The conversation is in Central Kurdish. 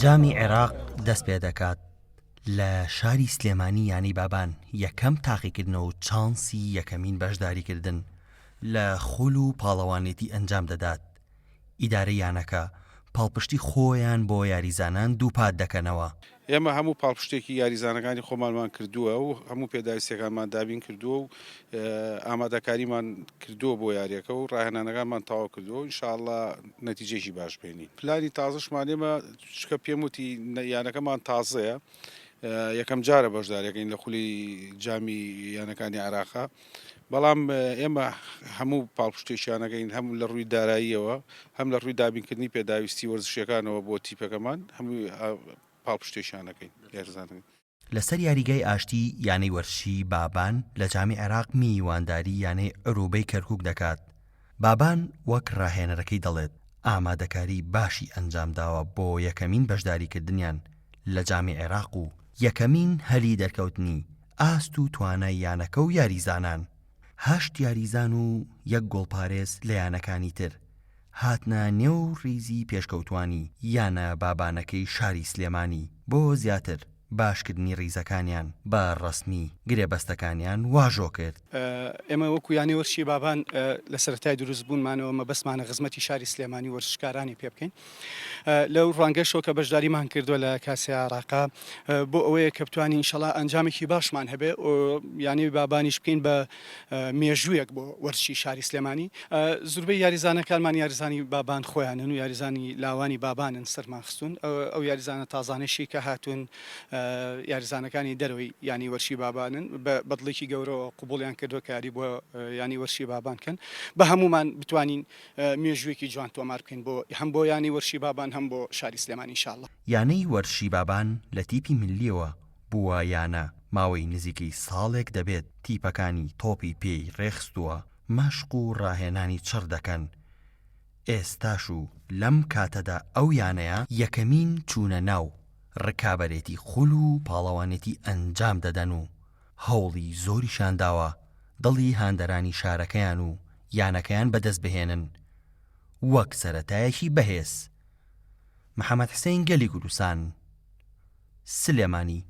جامی عێراق دەست پێ دەکات لە شاری سلێمانی یانەی بابان یەکەم تاقیکردنەوە و چانسی یەکەمین بەشداریکردن لە خول و پاڵەوانێتی ئەنجام دەدات ئیدارەی یانەکە پاڵپشتی خۆیان بۆ یاریزانان دووپات دەکەنەوە. ئێمە هەموو پاڵپشتێکی یاریزانەکانی خۆمانمان کردووە و هەموو پێداویستیەکانمان دابین کردووە و ئامادەکاریمان کردووە بۆ یاریەکە و ڕاهێنانەکانمان تەواو کردووە و ئینشاءاللە نەتیجەیەکی باش بێنین. پلانی تازەشمان ئێمە چونکە پێم وتی یانەکەمان تازەیە یەکەم جارە بەشداریەکەین لە خولی جامی یانەکانی عێراقا بەڵام ئێمە هەموو پاڵپشتێکیان ئەکەین هەم لە ڕووی داراییەوە هەم لە ڕووی دابینکردنی پێداویستی وەرزشیەکانەوە بۆ تیپەکەمان هەموو پاڵپشتێکیان ئەکەین یاریزانەکەین. لەسەر یاریگای ئاشتی یانەی وەرزشی بابان لە جامی عێراق میوانداری یانەی عروبەی کەرکوک دەکات، بابان وەک راهێنەرەکەی دەڵێت ئامادەکاری باشی ئەنجامداوە بۆ یەکەمین بەشداریکردنیان لە جامی عێراق و یەکەمین هەلی دەرکەوتنی ئاست و توانای یانەکە و یاریزانان، هەشت یاریزان و یەک گۆڵپارێز لە یانەکانی تر هاتنە نێو ریزی پێشکەوتوانی یانە بابانەکەی شاری سلێمانی بۆ زیاتر باشکردنی ریزەکانیان بە رەسمی گرێبەستەکانیان واژۆ کرد. ئێمە وەکو یانەی وەرزشی بابان لە سەرەتای دروستبوونمانەوە مەبەستمانە خزمەتی شاری سلێمانی و وەرزشکارانی پێ بکەین. لەو ڕوانگەشەوە کە بەشداریمان کردووە لە کاسی عێراقا بۆ ئەوەیە کە بتوانین ئینشەڵا ئەنجامێکی باشمان هەبێ و یانەی بابانیش بکەین بە مێژوویەک بۆ وەرزشی شاری سلێمانی. زوربەی یاریزانەکانمان یاریزانی بابان خۆیانن و یاریزانی لاوانی بابانن سەرمان خستوون ئەو یاریزانە تازانەشی کە هاتوون یاریزانەکانی دەرەوەی یانەی وەرشی بابانن بە دڵێکی گەورەوە قبوڵیان کردووە کە یاری بۆ یانەی وەرشی بابان کەن بە هەموومان بتوانین مێژوویەکی جوان تۆمار بکەین بۆ هەم بۆ یانەی وەرشی بابان هەم بۆ شاری سلێمانی ان شاء اللە. یانەی وەرشی بابان لە تیپی ملییەوە بووە یانە، ماوەی نزیکەی ساڵێک دەبێت تیپەکانی تۆپی پێی رێکخستووە، مەشق و راهێنانی چڕ دەکەن، ئێستاش و لەم کاتەدا ئەو یانەیە یەکەمین چوونە ناو رکابەرێتی خول و پاڵەوانێتی ئەنجام دەدەن و هەوڵی زۆریشیان داوە دڵی هاندەرانی شارەکەیان و یانەکەیان بەدەستبهێنن وەک سەرەتایەکی بەهێز. محەمەد حسین گەلی کوردستان، سلێمانی.